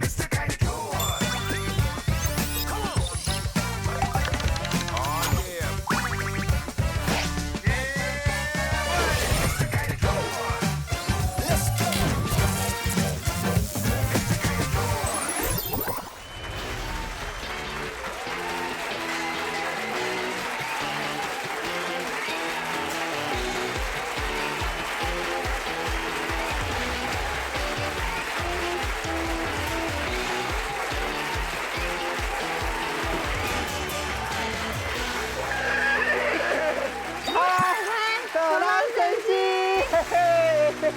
你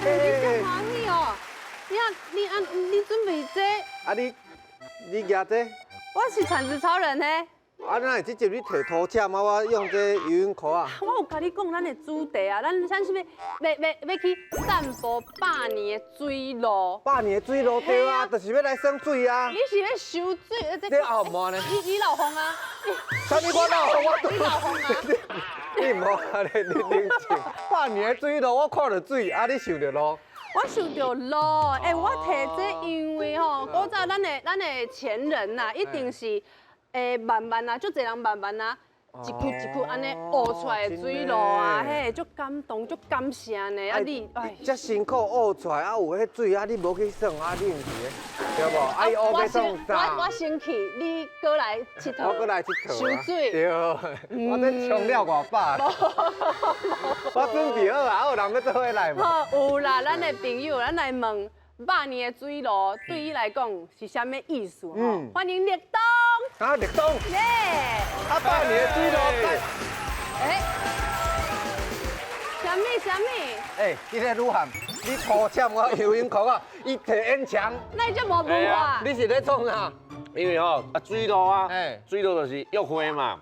真欢喜哦！你啊，你啊，你准备这？啊你，你举这？我是铲子超人呢。啊，哪会这集你提土签啊？我用这游泳裤啊。我有共你讲咱的主题啊，咱啥物欲去散步百年的水路。百年的水路对啊，就是欲来耍水啊。你是欲收水？这后毛呢？你漏风啊？啥物我漏风？我你漏风啊？你毋好按呢，你冷静。百年的水路，我看著水，啊，你想著路。我想著路，欸，我提这因为吼，古早咱的前人呐，一定是欸慢慢啊，足济人慢慢啊，一窟一窟按呢挖出来的水路啊，嘿，足感动，足感谢呢。啊你，哎，遮辛苦挖出来，啊有彼水，啊你无去耍，啊你毋是？对无？啊伊挖欲创啥？我先去，你阁来𨑨迌。我阁来𨑨迌。收水。对，我这冲了外百。我准备好啊，有人欲做伙来无？有啦，咱的朋友，咱来问百年的水路对伊来讲是啥物意思？嗯，欢迎立东。啊，立东。耶。啊，百年的水路。哎。啥物啥物？哎，这个女汉，你土签我游泳裤啊，伊提烟肠。那你这无文化。你是咧创啥？因为吼啊水路啊，水路就是约会嘛，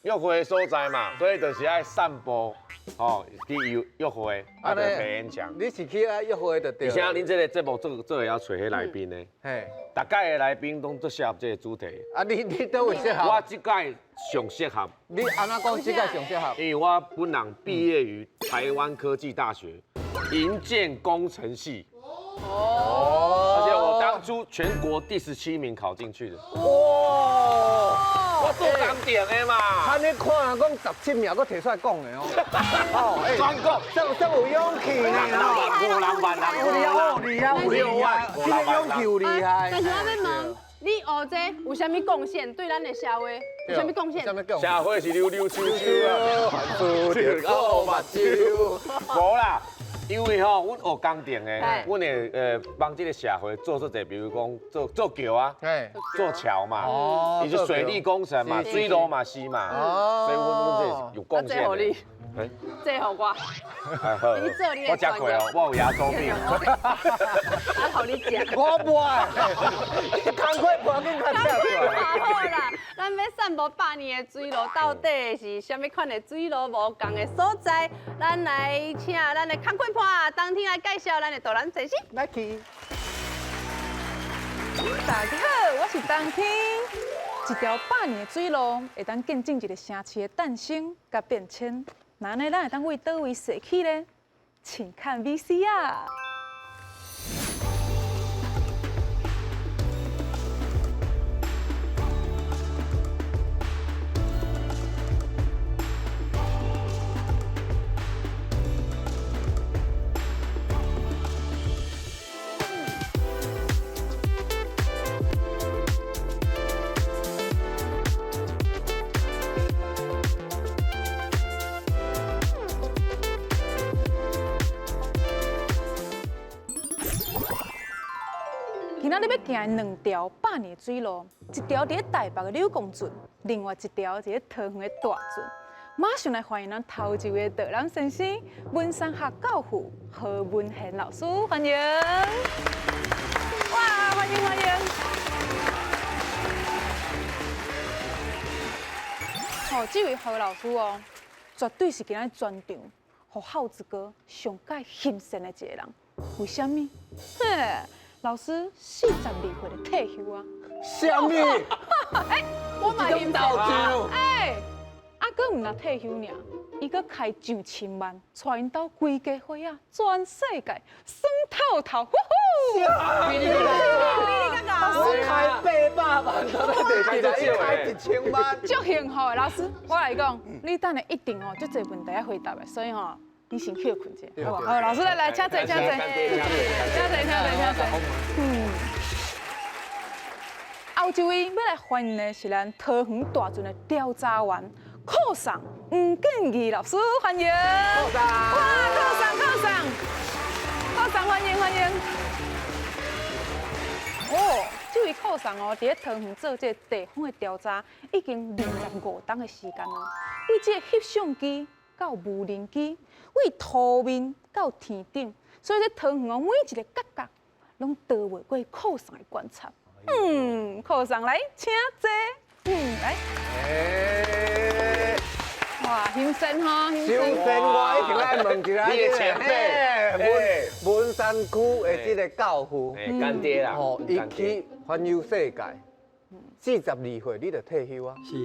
约会的所在嘛，所以就是爱散步，吼去约约会，啊就提烟肠。你是去爱约会就对。而且恁这个节目做做会晓揣彼来宾的，嘿，逐届的来宾拢足适合这个主题。啊，你佗位适合？我这届上适合。你按怎讲？这届上适合？因为我本人毕业于台湾科技大学营建工程系。哦。而且我当初全国第17名考进去的。哇！我做工程的嘛。按呢看讲17名，阁提出来讲的哦。哦，全国算算有勇气呢。五人万人，有厉害，有厉害，这个勇气有厉害。但是我欲问，你学这有啥物贡献？对咱的社会有啥物贡献？社会是溜溜秋秋啊，输著够目睭。无啦。因为吼，阮学工程的，阮会帮这个社会做出者，比如讲做做桥啊，做桥嘛，伊是水利工程嘛，水路嘛是嘛，所以阮这是有贡献的。这予我，你做你的我食过哦，我有牙周病。啊，予你食。我无爱，你工课盘紧较食出来。好啦，咱欲散步百年的水路，到底是啥物款的水路无仝的所在？咱来请咱的工课伴当天来介绍咱的导览先生。来去。大家好，我是当天。一条百年的水路，会当见证一个城市的诞生佮变迁。那呢，咱会当为佗位踅起呢？请看 VCR。今仔日欲行两条百年水路，一条伫咧台北的柳公圳，另外一条伫咧桃园的大圳。马上来欢迎咱头一位导览先生，文山学教父何文贤老师，欢迎！哇，欢迎欢迎！好，这位何老师哦，绝对是今仔全场予孝子哥上盖欣羡的一个人。为啥物？嘿。老师42岁就退休啊？啥物？哎，我嘛欣羡。哎，啊，阁毋若退休尔，伊阁开上千万，带𪜶兜规家伙仔，全世界耍透透，呼呼！老师，萬都咧第一開1000萬，足幸福的老師，我來講，你等下一定哦，足濟問題愛回答的，所以吼，你先歇睏一下，好無？好，老師來來，請坐，請坐，請坐，請坐，請坐。嗯。後一位欲來歡迎的是咱桃園大圳的調查員寇桑吳建義老師，歡迎。寇桑。哇，寇桑，寇桑，寇桑，歡迎歡迎。哦，這位寇桑哦，佇咧桃園做這個地方的調查，已經25冬的時間咯。為這個翕相機到無人機，為圖面到天頂，所以這桃園哦，每一個角角攏逃袂過寇桑的觀察。嗯，寇桑來，請坐。嗯，來。哇，欣鮮吼，欣鮮，我一定愛問一下你的前輩，文山區的這個教父，乾爹啦，吼，伊去環遊世界，42歲你就退休啊？是。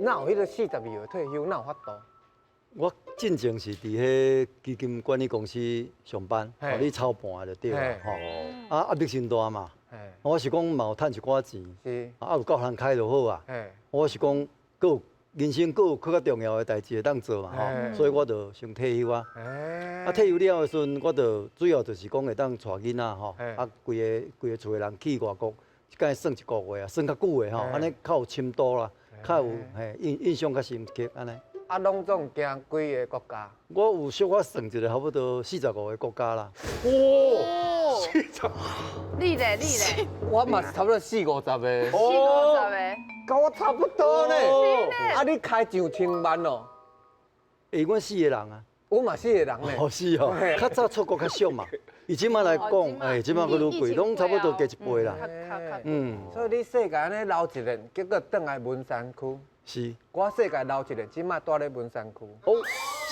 哪有彼個42歲退休，哪有法度？我進前是佇彼基金管理公司上班，予你操盤就對啦，吼。啊，壓力真大嘛。我是講嘛有趁一寡錢，啊有夠通開就好啊。我是講，閣有人生閣有較重要的代誌會當做嘛，吼，所以我就先退休啊。啊，退休了的時陣，我就主要就是講會當帶囡仔吼，啊，規个規个厝的人去外國，這擺耍一個月啊，耍較久的吼，按呢較有深度啦，較有嘿印印象較深刻按呢。啊，攏總行幾个國家？我有小可算一下，差不多45個國家啦。哇，45？你咧，你咧？我嘛是差不多40-50個。 40-50個。佮我差不多呢。啊，你開上千萬哦？欸，阮四個人啊。我嘛四個人呢。哦，是哦。較早出國較俗嘛，伊這擺來講，欸，這擺閣愈貴，攏差不多加一倍啦。嗯。所以你世界按呢流一遍，結果轉來文山區。是。我世界流一遍，這擺住咧文山區。哦，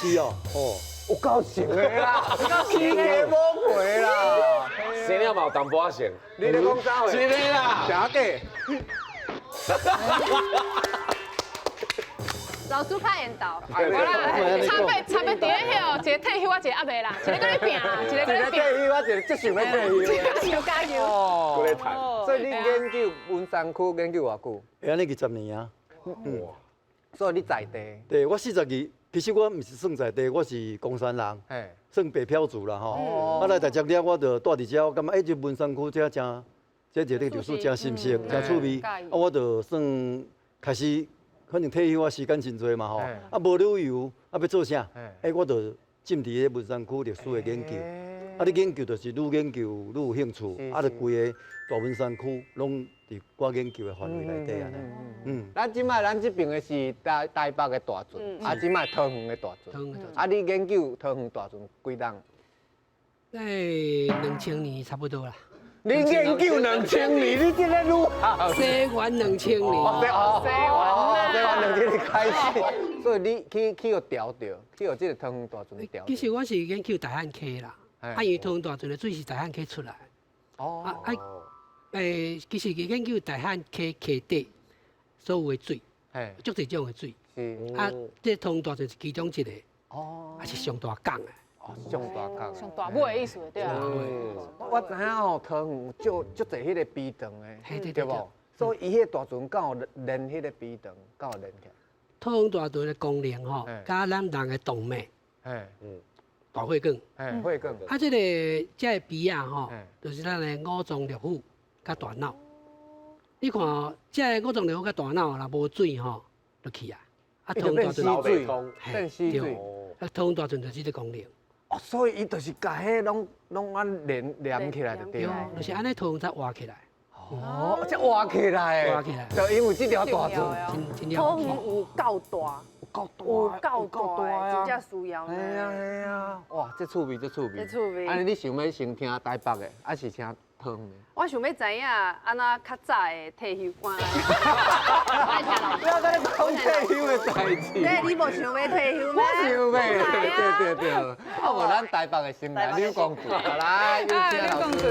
是哦，哦，有夠像的啦，起家無回啦。生了嘛有淡薄仔像。你咧講啥話？是的啦。真假？老師較緣投。無啦，差別差別佇咧彼哦，一個退休啊，一個猶未啦，一個閣咧拼，一個閣咧拼。一個退休啊，一個接受欲退休。想加油。哦。閣咧趁。所以你研究文山區研究偌久？會按呢20年啊。嗯。所以你在地？對，我42，其實我毋是算在地，我是岡山人，算北漂族啦吼。啊來台中了，我就住佇遮，我感覺欸，這文山區這真，這一個歷史真深色，真趣味。啊，我就算開始，反正退休啊時間真濟嘛吼。啊，無旅遊，啊欲做啥？欸，我就進佇咧文山區歷史的研究。啊，你研究就是愈研究愈有興趣，啊，就規个大文山區攏佇我研究的範圍內底按呢。嗯。咱這擺咱這邊的是台台北的大圳，啊，這擺桃園的大圳。啊，你研究桃園大圳幾冬？欸，2000年差不多啦。你研究2000年，你這个愈好。西元2000年。哦，西元2000年開始，所以你去去予調著，去予這个桃園大圳調。其實我是研究大漢溪啦，啊，因為桃園大圳的水是大漢溪出來。哦。啊啊，欸，其實研究大漢溪溪底所有的水，足濟種的水。是。啊，這桃園大圳是其中一個。哦。啊，是上大港的。上大港。上大尾的意思對啊。我知影吼，桃園足足濟彼個埤塘的，對無？所以伊彼個大圳敢有連彼個埤塘，敢有連起來？桃園大圳的功能吼，佮咱人的動脈，大血管，血管。啊，這個這個埤仔吼，就是咱的五臟六腑佮大腦。你看，這個五臟六腑佮大腦若無水吼，就去啊。啊，桃園大圳變死水，啊，桃園大圳就是這個功能。哦，所以伊就是共彼攏攏按連連起來就對。對，就是按呢桃園才活起來。哦，才活起來。活起來。就因為這條大圳。桃園有夠大，有夠大，有夠大，真正需要。嘿啊嘿啊，哇，這趣味，這趣味。這趣味。按呢，你想欲先聽台北的，還是聽桃園的？我想欲知影按怎較早的退休官。不要閣咧講退休的代誌。對，你無想欲退休嗎？我想欲，對對對。啊，無咱台北的先來柳公子，來，柳公子。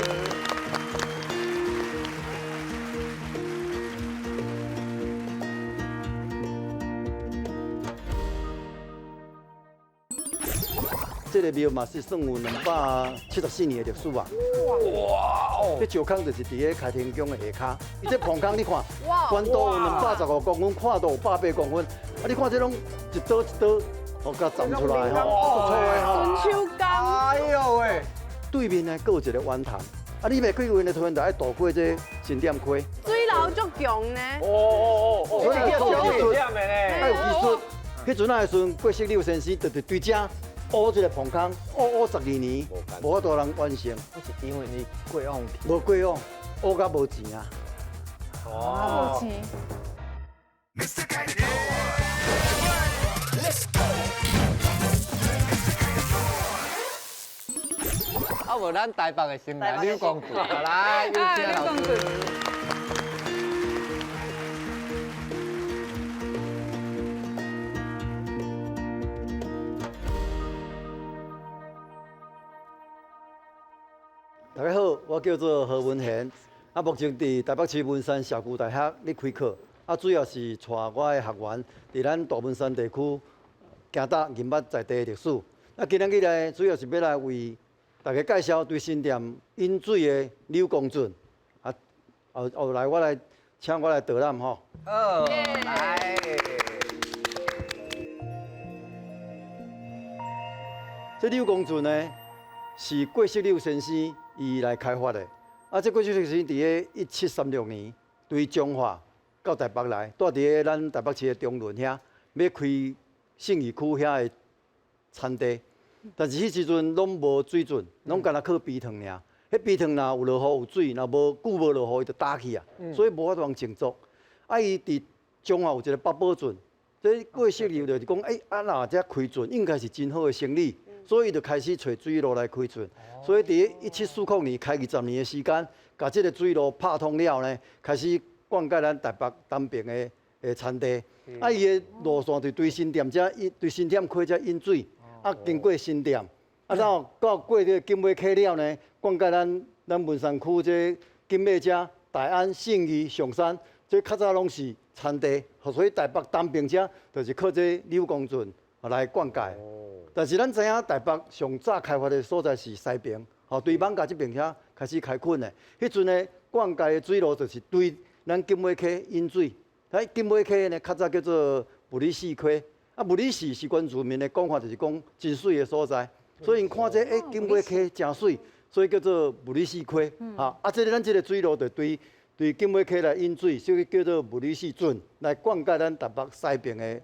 這這个庙嘛是算有274年的历史啊。哇哦！这石孔就是伫咧开天宫的下跤，伊这棚孔你看，宽度有215公分，宽度有108公分。啊，你看这拢一刀一刀，哦，共斩出来吼，足粗的吼。纯手工。哎呦喂！对面呢，阁有一个圆潭，啊，你袂过弯的突然就爱渡过这新店溪。水流足强呢。哦哦哦，所以有技术的呢，爱有技术。彼阵仔的时阵，郭石榴先生就伫对遮挖这个棚坑，挖12年，无法度人完成。我是因为你过往无过往，挖甲无钱啊。哦，无钱。啊，无咱台北的先来柳公子，来，有请老师。大家好，我叫做何文贤，啊，目前伫台北市文山社区大学咧开课，啊，主要是带我的学员伫咱大文山地区行踏认捌在地的历史。啊，今仔日来主要是欲来为大家介绍对新店引水的柳公圳。啊，后来我来请我来导览吼。好，来。这柳公圳呢，是郭石榴先生伊来开发的。啊，这郭石榴先生伫咧1736年，对彰化到台北来，住伫咧咱台北市的中仑遐，欲开信义区遐的田地。但是彼时阵拢无水圳，拢干焦靠埤塘尔。彼埤塘若有落雨有水，若无久无落雨，伊就焦去啊，所以无法度通种作。啊，伊伫彰化有一个八宝圳，这郭石榴就是讲，欸，啊若遮开圳应该是真好的生意。所以就开始揣水路来开圳，所以伫1740年开20年的时间，共这个水路拍通了呢，开始灌溉咱台北东边的田地。啊，伊的路线就对新店遮，对新店溪遮引水，啊，经过新店，啊，然后到过这个景尾溪了呢，灌溉咱文山区这景尾遮、大安、信义、上山，这较早拢是田地，所以台北东边遮就是靠这柳公圳来灌溉。但是咱知影台北上早开发的所在是西边，吼，对艋舺这边遐开始开垦的。彼阵呢，灌溉的水路就是对咱景尾溪引水。哎，景尾溪呢，较早叫做物理四溪，啊，物理四是原住民的讲法，就是讲真水的所在。所以𪜶看这欸，景尾溪真水，所以叫做物理四溪。哈，啊，这个咱这个水路就对对景尾溪来引水，所以叫做物理四圳来灌溉咱台北西边的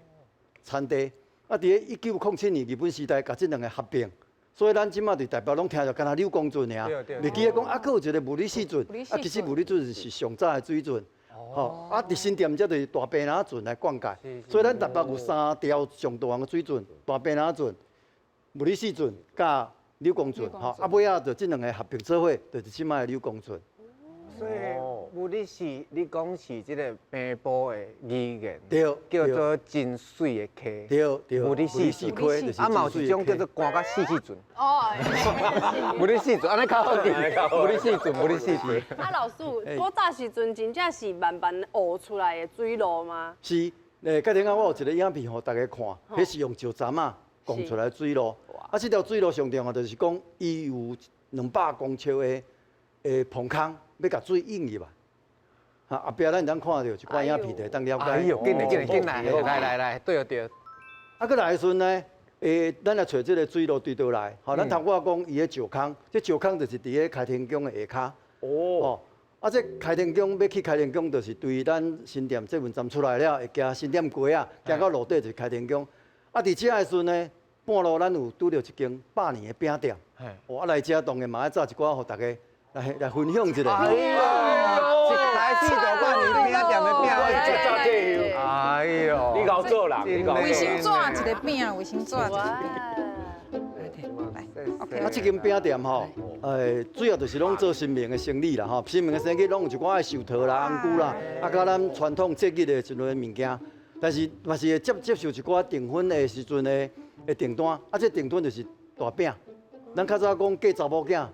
田地。啊！伫咧1907年日本时代，共这两个合并，所以咱这马伫台北拢听著干焦柳公圳尔，袂记得讲啊，阁有一个物理四圳，啊，其实物理圳是上早的水圳，吼，啊，伫新店遮就是大白林圳来灌溉，所以咱台北有三条上大的水圳：大白林圳、物理四圳、佮柳公圳，吼，啊，尾仔就这两个合并做伙，就是这马的柳公圳。所以物理是，你讲是这个平埔的语言，对，叫做真水的溪，对对，物理四溪就是啊，嘛有一种叫做寒到四四圳。哦，物理四圳，按呢较好记。物理四圳，物理四圳。啊，老师，古早时阵真正是慢慢挖出来的水路吗？是，欸，顶下我有一个影片予大家看，彼是用石闸仔拱出来的水路。啊，这条水路上重要就是讲，伊有200公尺的棚坑。欲共水引入来，哈，后壁咱会当看著一寡影片，就会当了解。哎呦，紧来紧来紧来，来来来，对对。啊，阁来的时阵呢，咱来揣这个水路对佗来，吼，咱头拄仔讲伊的石空，这石空就是伫咧开天宫的下跤。哦。啊，这开天宫欲去开天宫，就是对咱新店捷运站出来了，会行新店街仔，行到路底就是开天宫。啊，伫遮的时阵呢，半路咱有拄著一间百年的饼店。哦，啊来遮当然嘛爱炸一寡，予大家。来分享一下。哎呦，一开始就百年饼店的饼，哎呦，你𠢕做人，你卫生纸一个饼，卫生纸一个饼。来，啊，这间饼店吼，主要就是拢做新民的生意啦，吼，新民的生意拢有一寡爱寿桃啦、红菇啦，啊，佮咱传统节日的一类物件，但是嘛是会接受一寡订婚的时阵的订单，啊，这订单就是大饼。咱较早讲嫁查某囝，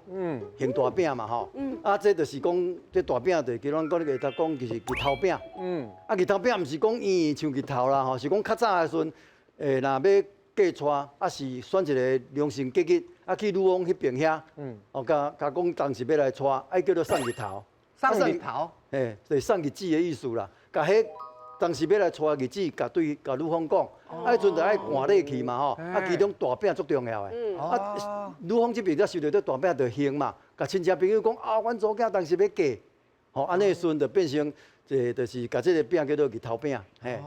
还大饼嘛吼，啊，这就是讲这大饼，就是咱讲你会当讲就是日头饼，啊，日头饼毋是讲圆像日头啦吼，是讲较早的时阵，若欲嫁娶，啊是选一个良辰吉日，啊去女方彼边遐，哦，共共讲当时欲来娶，爱叫做送日头，送日头，嘿，就是送日子的意思啦。共彼当时欲来娶的日子，共对共女方讲，啊，彼阵就爱换礼去嘛吼，啊，其中大饼足重要的，啊，女方这边才收著这大饼就兴嘛，共亲戚朋友讲啊，阮查某囝当时欲嫁，吼，按呢时阵就变成这就是共这个饼叫做日头饼，嘿，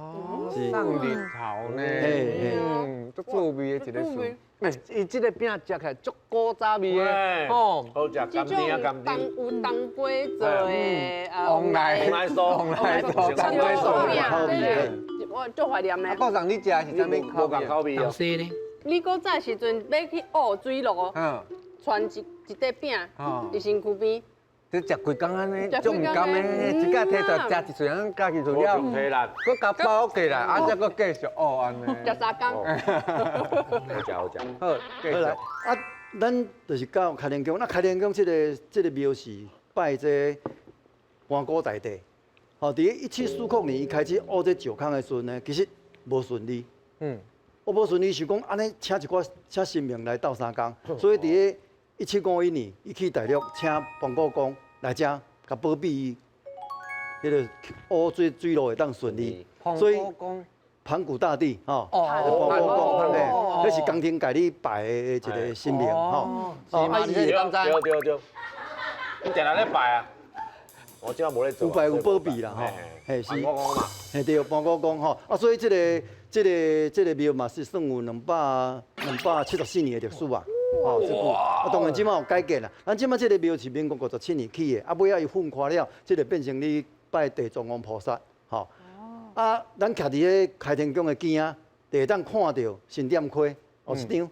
是送日头呢，嘿，足趣味的一个事。欸，伊这个饼食起来足古早味的，哦，好食，甘甜啊甘甜。有当归做的，旺来酥，旺来酥，当归酥饼，我足怀念的。部长，你食的是啥物口味？口味哦。你古早时阵欲去挖水路，传一一块饼，伫身躯边。这食规工按呢，足毋甘的，一个提出来食一喙，按呢咬入去了，阁共包过来，啊，再阁继续挖按呢。食三工。好食好食。好，继续。啊，咱就是到开天宫，那开天宫这个庙是拜这盘古大帝。吼，伫1740年伊开始挖这石空的时阵呢，其实无顺利。挖无顺利，想讲按呢请一寡请神明来斗相共，所以伫咧1751年，伊去大陆请盘古公来遮，共保庇伊，彼个挖水水路会当顺利。所以盘古大帝吼，盘古公，嘿，彼是宫廷共你拜的一个神明吼。哦，啊，伊对对对，你定定咧拜啊？我这无咧做。有拜有保庇啦吼，嘿是，嘿对，盘古公吼，啊，所以这个庙嘛是算有274年的历史啊。哦，这久啊，当然这马有改建啦。咱这马这个庙是民国57年起的，啊，尾仔伊粉刷了，这个变成咧拜地藏王菩萨，吼。啊，咱徛伫彼开天宫的边仔，就会当看著新店溪，哦，一张。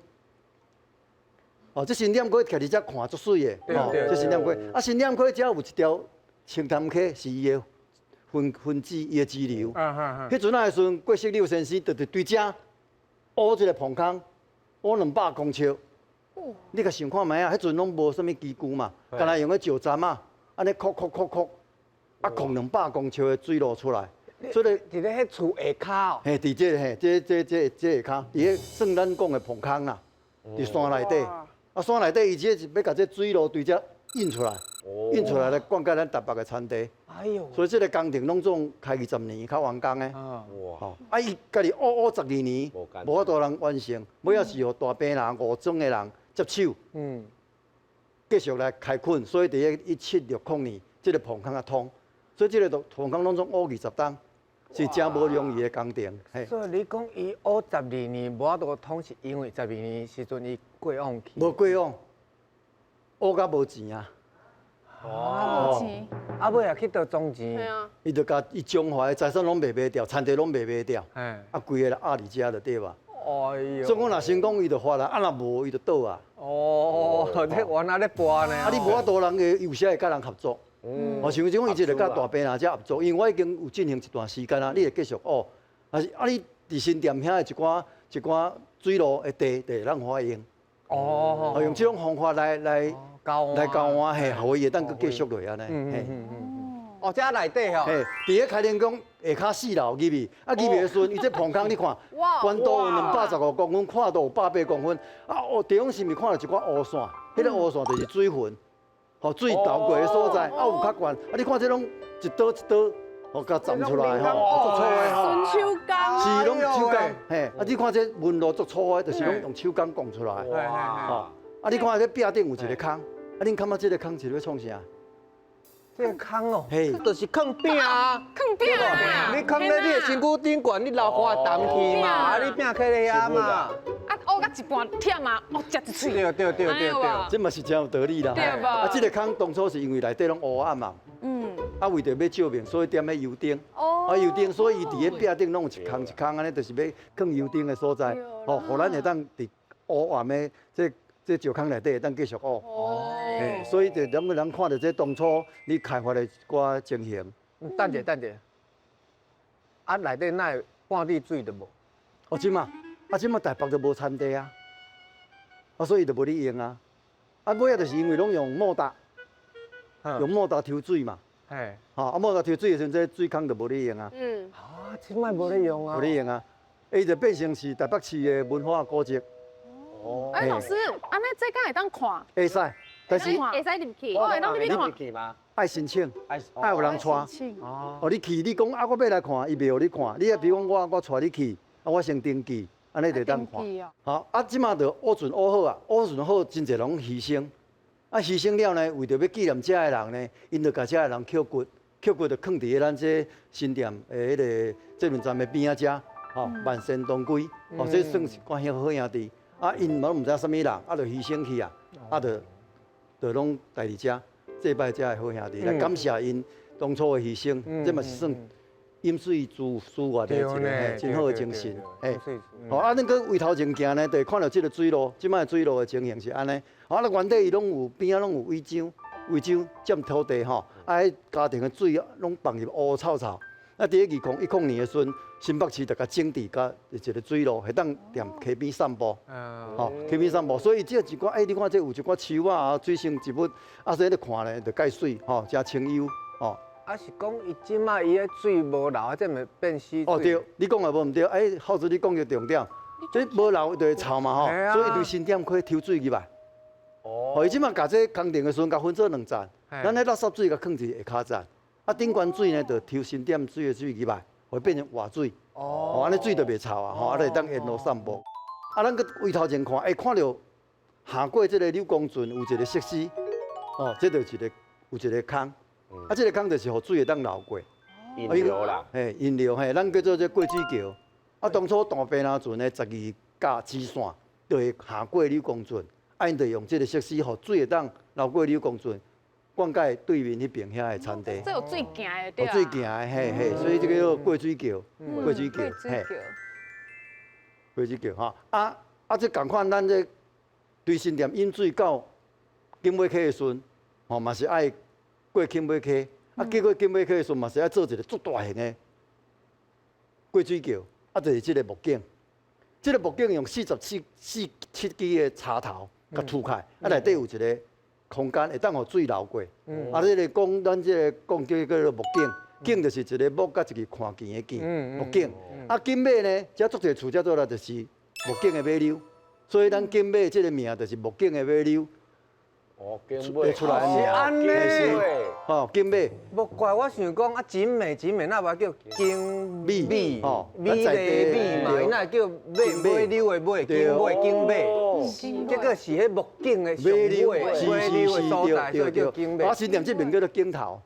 哦，这新店溪徛伫遮看足媠的，哦，这新店溪。啊，新店溪遮有一条清潭溪，是伊的分分支，伊的支流。彼阵仔的时阵，郭石榴先生就伫对遮挖这个膨空，挖200公尺。你共想看觅啊？彼阵拢无啥物机具嘛，干焦用彼石鏨仔，按呢抠抠抠抠，啊，控200公尺的水路出来。所以伫咧彼厝下跤哦。嘿，伫这嘿，这下跤，伫彼算咱讲的膨空啦，伫山内底。啊，山内底伊这是欲共这水路对遮引出来，引出来来灌溉咱台北的田地。哎哟！所以这个工程拢总开20年较完工的。哇！啊，伊家己挖挖12年，无法度通完成，尾仔是予大坪人、五庄的人接手，继续来开垦，所以伫咧1760年，这个膨空才通，所以这个膨空拢总挖20冬，是真无容易的工程。所以你讲伊挖12年无法度通，是因为12年时阵伊过往去。无过往，挖甲无钱啊。哦，无钱。啊，尾也去倒装钱。对啊。伊就共伊中华的财产拢卖卖掉，田地拢卖卖掉，啊，规个人压伫遮就对吧？哎哟！所以讲若成功，伊就发啦；啊，若无，伊就倒啊。哦，这原来咧跋呢。啊，你无法度人会有时会佮人合作。哦，像这种伊就会佮大坪人遮合作，因为我已经有进行一段时间啊，你会继续挖。啊是啊，你伫新店遐的一寡一寡水路的地，就会当予我用。哦。用这种方法来来交换，嘿，予伊会当阁继续落按呢。嘿。哦，遮内底吼，嘿，伫咧开天宫下跤四楼入去，啊入去的时阵，伊这膨空你看，宽度有215公分，宽度有108公分，啊哦，地方是毋是看著一寡乌线？彼个乌线就是水痕，吼水流过的所在，啊有较悬，啊你看这拢一刀一刀，吼共斩出来吼，足粗的吼。纯手工。是拢手工，嘿，啊你看这纹路足粗的，就是拢用手工摃出来，吼，啊你看这壁顶有一个空，啊恁感觉这个空是咧创啥？这个空哦，就是囥饼啊，囥饼啊！你囥咧你的身躯顶悬，你流汗澹去嘛，啊你饼囥咧遐嘛。啊，挖到一半忝啊，哦，食一喙。对对对对对，这嘛是真有道理啦。对吧？啊，这个空当初是因为内底拢乌暗嘛，啊，为著欲照明，所以点彼油灯。哦。啊，油灯，所以伊伫彼壁顶拢有一空一空按呢，就是欲囥油灯的所在。哦，予咱会当伫乌暗的这石空内底会当继续挖。哦。所以就两个人看著这当初你开发的一寡情形。等者等者，啊内底哪会半滴水都无？哦，这马，啊这马台北就无田地啊，啊所以就无咧用啊。啊尾仔就是因为拢用莫达，用莫达抽水嘛。嘿。吼，啊莫达抽水的时阵，这水空就无咧用啊。啊，这摆无咧用啊。无咧用啊。伊就變成是台北市的文化古蹟。哦。哎，老師，按呢這敢會當看？會使，但是會使入去。會當入去看嗎？愛申請，愛有人帶。哦，你去，你講啊，我欲來看，伊袂予你看。你啊，比如講我帶你去，啊，我先登記，按呢就會當看。好，啊，這馬就烏船烏好啊，烏船好，真濟攏犧牲。啊，犧牲了呢，為著欲紀念遮的人呢，𪜶就共遮的人抾骨，抾骨就囥佇咱這新店的彼个捷運站的邊仔遮，吼，萬善同歸，哦，這算是關係好兄弟。啊，𪜶嘛毋知啥物人，啊，就犧牲去啊，啊，就攏待佇遮祭拜遮的好兄弟，來感謝𪜶當初的犧牲，這嘛是算飲水思源的一個真好的精神。嘿，好，啊，咱閣圍頭前行呢，就會看著這个水路，這擺水路的情形是按呢。啊，那原底伊攏有邊仔攏有圍牆，圍牆佔土地吼，啊，彼家庭的水攏放入烏臭臭。啊，佇咧2010年的時陣，新北市就共整治，佮一个水路，會當踮溪邊散步，吼，溪邊散步。所以這一寡，欸，你看這有一寡樹啊，水生植物，啊，所以你看咧就蓋媠，吼，誠清幽，吼。啊，是講伊這擺伊的水無流，啊，這咪變死水。哦，對，你講的無毋對，欸，浩子你講著重點，這無流就會臭嘛，吼，所以伊對新店溪抽水入來。哦，伊這擺共這工程的時陣，共分做兩層，咱彼垃圾水共囥佇下跤層，啊，頂懸水呢，就抽新店水的水入來，會變成活水。哦，按呢水就袂臭啊，吼，啊，就會當沿路散步。啊，咱閣圍頭前看，會看著下過這个柳公圳有一个設施，哦，這就一个有一个空，啊，這个空就是予水會當流過。引流啦。嘿，引流嘿，咱叫做這過水橋。啊，當初大白林船的12架支線，就會下過柳公圳。啊，𪜶就用這个設施，予水會當流過柳公圳，灌溉對面彼邊遐的田地。這有水行的對啊。有水行的，嘿嘿，所以這个叫過水橋，過水橋，嘿。過水橋吼，啊啊，這仝款，咱這對新店飲水到景尾溪的時陣，吼嘛是愛過景尾溪，啊，結果景尾溪的時陣嘛是愛做一个足大型的過水橋，啊，就是這个木景，這个木景用47支的插頭。共凸開，啊，內底有一个空間，會當予水流過。啊，這个講咱這个講叫叫做木景，景就是一个木佮一个看見的見，木景。啊，景尾呢，遮足濟厝遮做來就是木景的尾溜，所以咱景尾這个名就是木景的尾溜。哦，景尾出來是按呢，吼，景尾。無怪我想講啊，景美景美，那無叫景美哦，美麗美嘛，伊那叫尾尾溜的尾，景尾景尾。結果是彼木景的上尾尾溜的所在，所以叫景尾。啊，新店這邊叫做景頭，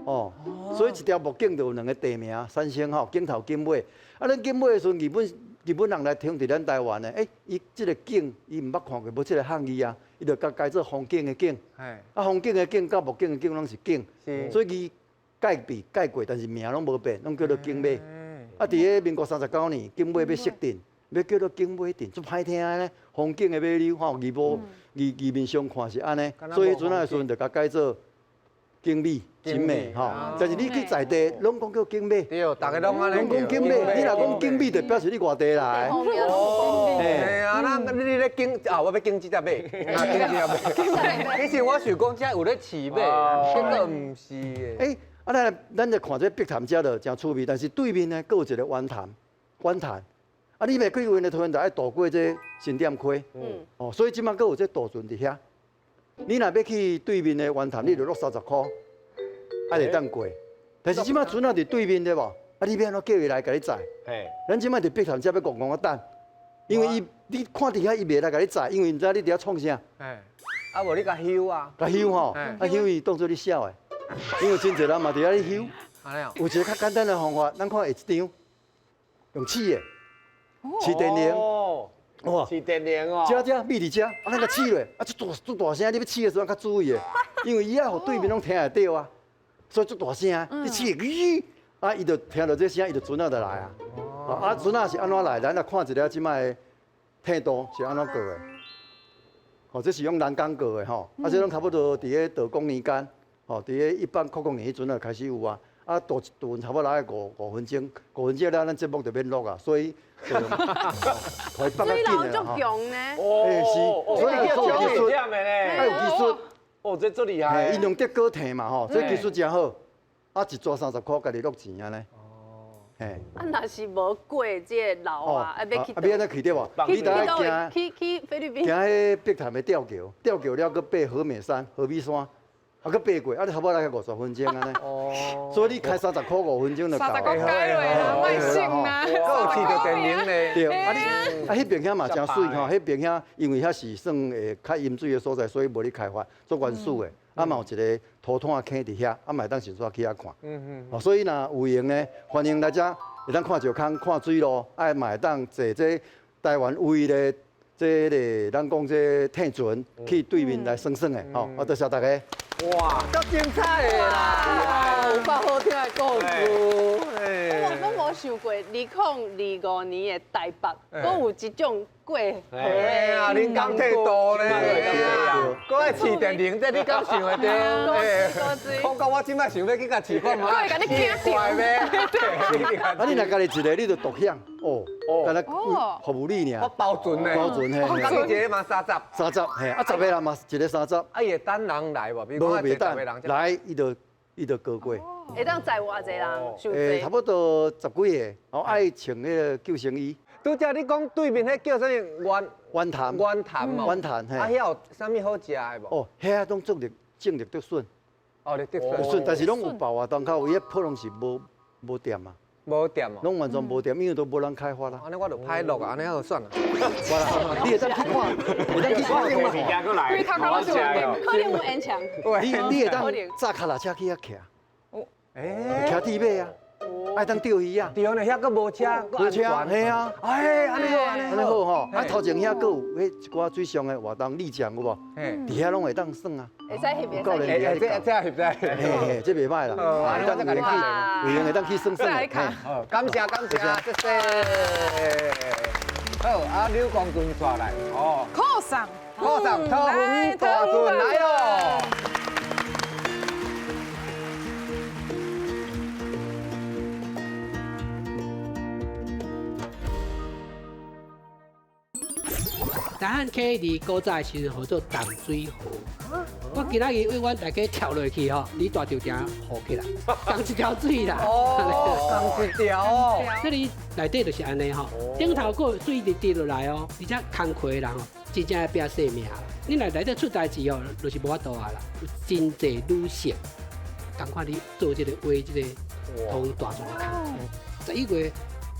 哦，所以一條木景就有兩个地名，產生吼，景頭景尾。啊，咱景尾的時陣，日本人來統治咱台灣的，欸，伊這个景伊毋捌看過，無這个漢字啊，伊就共改做風景的景。啊，風景的景佮木景的景攏是景，所以伊改變改過，但是名攏無變，攏叫做景尾。啊，佇咧民國39年，景尾欲設鎮，欲叫做景尾鎮，足歹聽的呢。風景的尾溜，吼，字無字字面上看是按呢，所以彼陣仔的時陣就共改做景美，真美吼。但是你去在地，攏講叫景美，對，逐个攏按呢。攏講景美，你若講景美，就表示你外地來。嘿啊，那你咧景啊，我欲景這隻馬，啊，景這隻馬。其實我想講，這有咧飼馬，結果毋是的。欸，啊，咱就看這碧潭遮就誠趣味，但是對面呢，閣有一个圓潭，圓潭。啊，你欲去阮的桃園就愛渡過這新店溪，哦，所以這擺閣有這渡船佇遐。你若欲去對面的圓潭，你就落30箍，啊，會當過。但是這擺船仔佇對面對無？啊，你欲按怎叫伊來共你載？咱這擺佇碧潭遮欲戇戇仔等，因為伊你看佇遐伊袂來共你載，因為毋知你佇遐創啥。啊，無你共翕啊？共翕吼，啊翕伊當做你痟的，因為真濟人嘛佇遐咧翕。有一个較簡單的方法，咱看下一張，用試的。飼電鈴，哇！飼電鈴哦，遮遮覕佇遮，啊，咱共試落，啊，足大足大聲，你欲試的時陣較注意的，因為伊愛予對面攏聽會著啊，所以足大聲，你試，咦，啊，伊就聽著這聲，伊就船仔就來啊。啊，船仔是按怎來？咱來看一下這擺的態度是按怎過的。哦，這是用人工過的吼，啊，這攏差不多佇咧道光年間，吼，佇咧1800年彼陣就開始有啊。啊，渡一渡差不多來五分鐘，5分鐘了，咱節目就免錄啊，所以就用，可以放較緊的足強呢。欸，是，所以有技術，愛有技術。哦，這足厲害。伊用竹篙提嘛吼，這技術誠好。啊，一逝30箍，家己落錢按呢。哦。嘿。啊，若是無過這個樓啊，啊，欲去。啊，欲按怎去對無？你得愛行去菲律賓。行彼碧潭的吊橋，吊橋了，閣爬和美山、和美山，啊，閣爬過，啊，你差不多來50分鐘按呢。哦。所以你開30塊5分鐘就夠。30塊解落啦，莫省啦。閣有試著電鈴咧。對，啊你啊，彼邊遐嘛誠媠吼，彼邊遐因為遐是算會較淹水的所在，所以無咧開發，足原始的。啊，嘛有一個土炭坑佇遐，啊嘛會當順紲去遐看。哦，所以若有閒呢，歡迎來遮，會當看石空、看水路，啊嘛會當坐這台灣唯一的這个咱講這艇船去對面來耍耍的，吼，啊多謝大家。哇，足精彩的啦！有夠好聽的故事。我攏無想過，2025年的台北，閣有這種過河的。啊，恁敢退渡咧？閣愛試電鈴，這你敢想會著？講到我這擺想欲去共試看覓。閣會共你驚著咩？啊，你若家己一个，你就獨享哦，敢若服務你爾。我包船咧，包船嘿。家己一个嘛30。 30嘿，啊10个人嘛一个30。啊，伊會等人來無？比如講袂等，來伊就伊就過過。會當載偌濟人？欸，差不多10幾個，哦，愛穿彼个救生衣。拄才你講對面彼叫啥物？圓圓潭，圓潭哦，圓潭嘿。啊，遐有啥物好食的無？哦，遐攏種綠種綠竹筍。哦，綠竹筍，但是攏有爆啊，當口伊彼鋪攏是無店啊。無店哦。攏完全無店，因為都無人開發啦。按呢我就歹落啊，按呢就算啦。無啦，你會當去看，會當去看。規頭殼攏是可能有延長。你會當紮跤踏車去遐騎。欸，騎鐵馬啊，愛當釣魚啊。對呢，遐閣無車，無車，嘿啊。哎，按呢好，按呢好吼。啊，頭前遐閣有彼一寡水上的活動，立槳有無？佇遐攏會當耍啊。會使翕，會使。這這翕在。嘿嘿，這袂歹啦。會當去，有閒會當去耍耍。好，感謝感謝，謝謝。好，啊，柳光軍煞來，哦。靠上，靠上，桃園大船來囉。大漢溪佇古早的時陣號做淡水河。我今仔日為阮大家跳落去吼，你大稻埕浮起來，仝一條水啦。哦，仝一條哦。這裡內底就是按呢吼，頂頭閣有水直滴落來哦，而且工課的人吼，真正會拼性命。你若內底出代誌吼，就是無法度啊啦。有真濟女性，仝款咧做這個畫這個桃園大船的工課。11月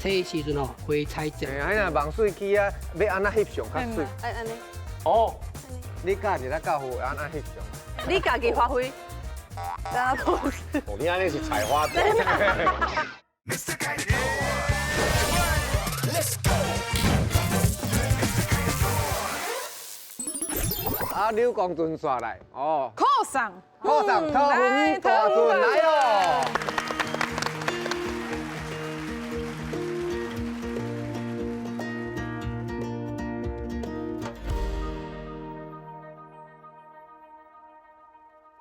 初的時陣吼，花彩節。哎呀，望水機啊，欲按怎翕相較媠？愛按呢？哦，你教一下教父按怎翕相？你家己發揮。哦，你按呢是採花。啊，柳光船煞來哦。靠上，靠上，桃園大船來囉。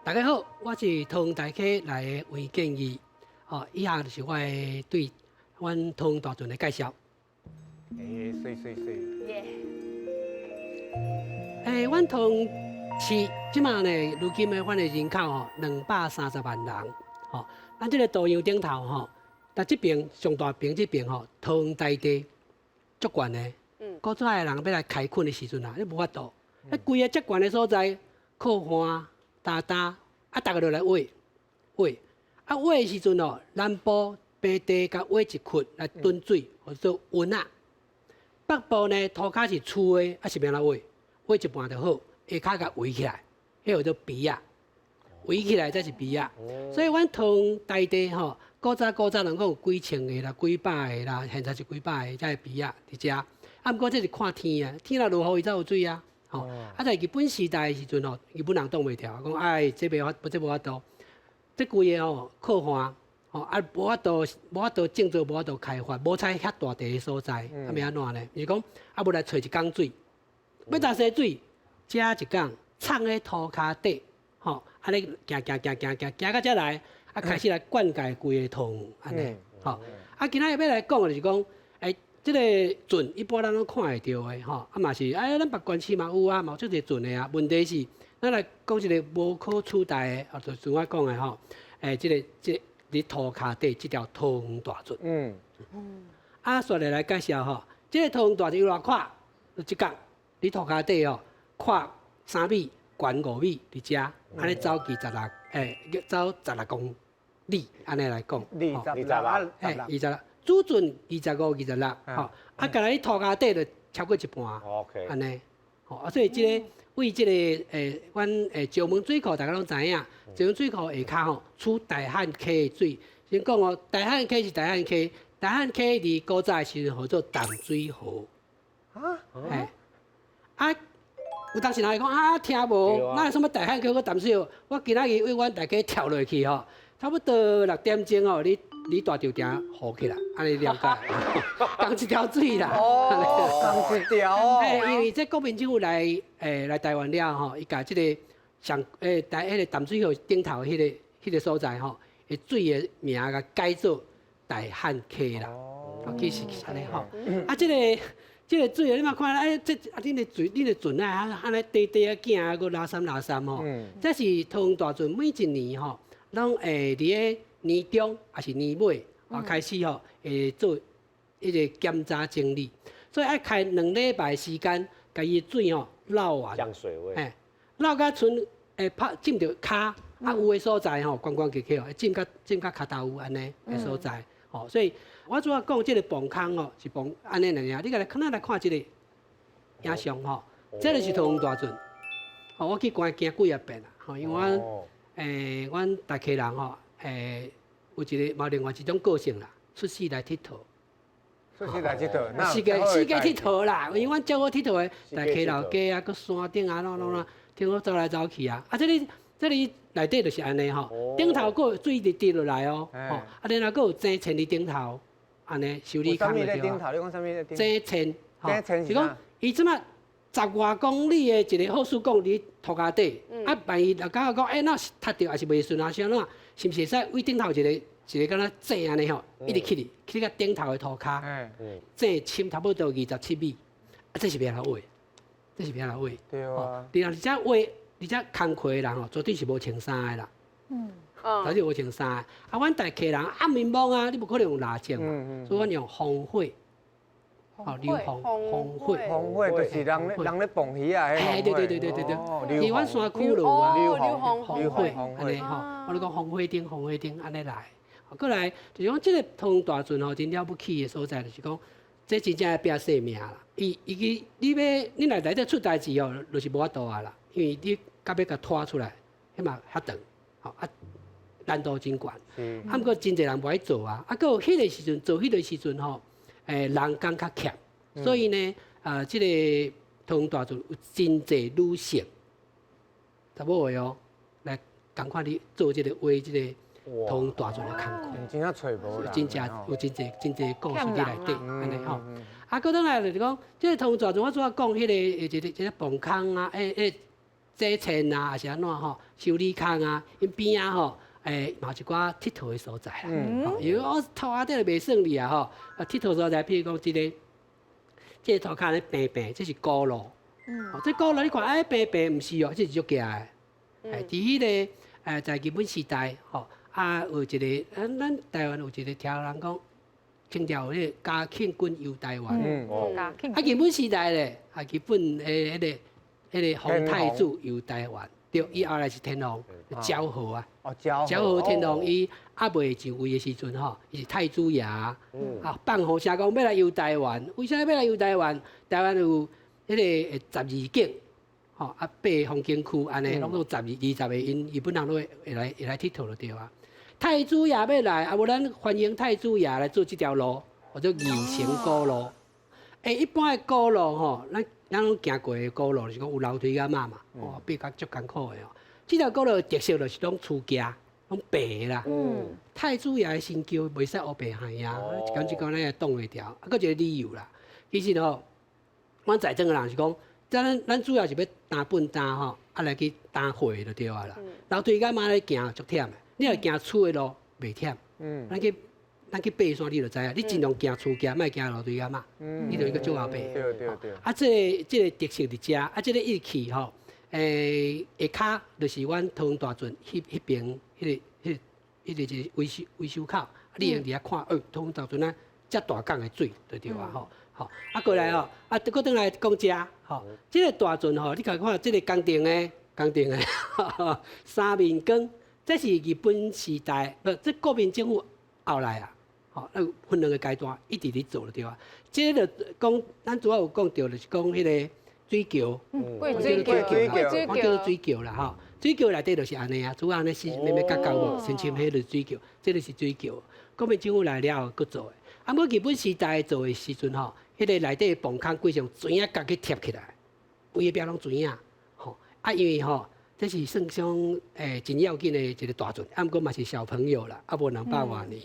大家好，我是桃園大溪來的黃建義，哦，以下就是我的對阮桃園大船的介紹。欸，媠媠媠。耶。欸，阮桃園市這馬呢，如今的阮的人口吼230萬人，吼，咱這個稻洋頂頭吼，但這邊上大邊這邊吼，桃園台地足懸的，古早的人欲來開墾的時陣啊，你無法度，彼規個遮懸的所在，靠岸。焦焦，啊，逐个就來挖，挖，啊，挖的時陣哦，南部平地共挖一窟來囤水，號做塭仔。北部呢，塗跤是粗的，啊是欲按怎挖？挖一半就好，下跤共圍起來，彼號做埤仔，圍起來才是埤仔。所以阮桃園台地吼，古早古早人講有幾千个啦、幾百个啦，現在是幾百個才會埤仔佇遮。啊，毋過這是看天啊，天若落雨，伊才有水啊。吼，啊，在日本時代的時陣吼，日本人擋袂牢，講哎，這袂法，這無法度，這規个吼靠岸，吼啊，無法度，無法度種作，無法度開發，無採遐大地的所在，啊，欲按怎呢？就是講，啊，無來揣一工水，欲焦洗水，遮一工，藏咧塗跤底，吼，按呢行行行行行行到遮來，啊，開始來灌溉規个桃園，按呢，吼，啊，今仔日欲來講的就是講，欸。這個船一般咱攏看會著的吼，啊嘛是，哎，咱別縣市嘛有啊，嘛有足濟船的啊。問題是，咱來講一個無可取代的，就像我講的吼，欸，這個佇塗跤底這條桃園大圳。啊，煞來來介紹吼，這個桃園大圳有偌闊？就這角，佇塗跤底哦，闊3米，懸5米，佇遮，按呢走26，走16公里，按呢來講。26，26，主圳25、26，吼，啊，干焦佇塗跤底就超過一半。按呢，吼，啊，所以這個為這個阮石門水庫，大家攏知影，石門水庫下跤吼，出大漢溪的水。先講哦，大漢溪是大漢溪，大漢溪佇古早的時陣號做淡水河。啊？啊，有當時人會講啊，聽無，哪有啥物大漢溪閣淡水河？我今仔日為阮大家跳落去吼，差不多6點鐘哦，你大稻埕雨起來，按呢了解，仝一條水啦。哦，仝一條哦。因為這國民政府來台灣了吼，伊共這個上台彼個淡水河頂頭彼個所在吼，的水的名共改做大漢溪啦。哦，其實是按呢吼。啊，這個水你嘛看，這啊，恁的水，恁的船啊，按呢短短仔行啊，閣拉三拉三吼。這是桃園大圳每一年吼，攏會佇个年中抑是年尾啊開始吼，會做彼個檢查整理，所以愛開2禮拜時間，共伊水吼漏完。降水位。漏甲賰會拍浸著跤，啊有的所在吼，懸懸起起哦，浸甲跤頭有按呢的所在，吼，所以我主要講這個磅空哦，是磅按呢爾爾，你共來，咱來看這個影像吼，這個是桃園大圳，吼，我去關行幾仔遍啦，吼，因為阮阮大溪人吼，有一個嘛另外一種個性啦，出世來𨑨迌。出世來𨑨迌，四界𨑨迌啦，因為阮足好𨑨迌的，大溪老街啊，閣山頂啊，攏攏攏，聽講走來走去啊，啊，這裡這裡內底就是按呢吼，頂頭閣有水直滴落來哦，吼，啊，然後閣有井田佇頂頭，按呢修理工就對啊。頂頭，你講啥物咧？井田，井田是講伊這馬10外公里的一個好處講佇塗跤底，啊，萬一若感覺講，欸，若是塌著，抑是袂順啊，啥怎，是毋是會使為頂頭一個一個敢若井按呢吼，一直起去，起到頂頭的塗跤，井深差不多27米，啊，這是欲按怎挖？這是欲按怎挖？對啊。而且挖，而且工課的人吼，絕對是無穿衫的啦。絕對無穿衫的。啊，阮大溪人暗暝暝啊，你無可能用蠟燭嘛，所以阮用烽火。哦，硫磺烽火，烽火就是人咧人咧放魚仔。哎，對對對對對對，因為阮山區就有啊。硫磺烽火，按呢吼，我咧講烽火燈，烽火燈按呢來。過來就是講這個桃園大圳吼，真了不起的所在，就是講這真正會拼性命啦。伊伊去，你欲你若內底出代誌哦，就是無法度啊啦，因為你到欲共拖出來，彼嘛較長，吼啊難度真懸。啊，毋過真濟人無愛做啊，啊，閣有彼個時陣做彼個時陣吼。人工較欠，所以呢，啊，這個桃園大圳有真濟女性，查某的哦，來仝款咧做這個挖這個桃園大圳的工課。真正揣無人。真正有真濟真濟故事佇內底，按呢吼。啊，閣轉來就是講，這個桃園大圳我主要講彼個一個一個磅空啊，井田啊，抑是按怎吼，修理工啊，𪜶邊仔吼。嘛有一寡𨑨迌的所在啦，因為我塗跤底就袂算哩啊吼，啊𨑨迌所在，譬如講這個，這個塗跤咧平平，這是古路，哦，這古路你看哎平平，毋是哦，這是足崎的，佇彼個在日本時代吼，啊有一個，咱台灣有一個聽人講，清朝彼個嘉慶君遊台灣，啊日本時代咧，啊日本的彼個皇太子遊台灣。對，伊後來是天皇，昭和啊，昭和天皇伊猶未上位的時陣吼，伊是太子爺啊，放予聲講欲來遊台灣，為啥欲來遊台灣？台灣有彼個十二景，吼啊八風景區按呢，攏總12、20個，𪜶日本人攏會來𨑨迌就對啊。太子爺欲來，啊無咱歡迎太子爺來做這條路，號做二層古路。一般的古路吼，咱攏行過的古路，就是講有樓梯仔嘛嘛，哦，爬較足艱苦的哦。這條古路的特色就是攏趨崎，攏爬的啦。太子爺的身軀袂使烏白害啊，一工一工咱也擋袂牢。啊，閣一個理由啦，其實吼，阮在場的人是講，咱主要是欲擔糞擔吼，啊來去擔貨就對啊啦。樓梯仔嘛咧行足忝的，你若行趨的路袂忝。咱去爬山，你就知影，你盡量行趨崎，莫行樓梯仔嘛，你就應該足𠢕爬。對對對。啊，這個特色佇遮，啊，這個一去吼，下跤就是阮桃園大圳彼邊彼個彼個伊个一个维修维修口，啊，你会用伫遐看，哦，桃园大圳啊，遮大港的水，就对啊，吼，吼，啊过來吼，啊，閣轉來講遮，吼，這個大圳吼，你共看這個工程的，工程的三面光，這是日本時代，不，這國民政府後來啊，吼，那分兩個階段一直咧做就對啊。這個就講，咱拄仔有講著，就是講彼個水橋，水橋，我叫做水橋啦，吼。水橋內底就是按呢啊，主要按呢是眉眉角角無，深深彼就是水橋，這就是水橋。國民政府來了後，閣做的。啊，毋過日本時代做的時陣吼，彼個內底磅空規上磚仔共去貼起來，規个壁攏磚仔，吼。啊，因為吼，這是算上真要緊的一個大圳，啊，毋過嘛是小朋友啦，啊無200外年，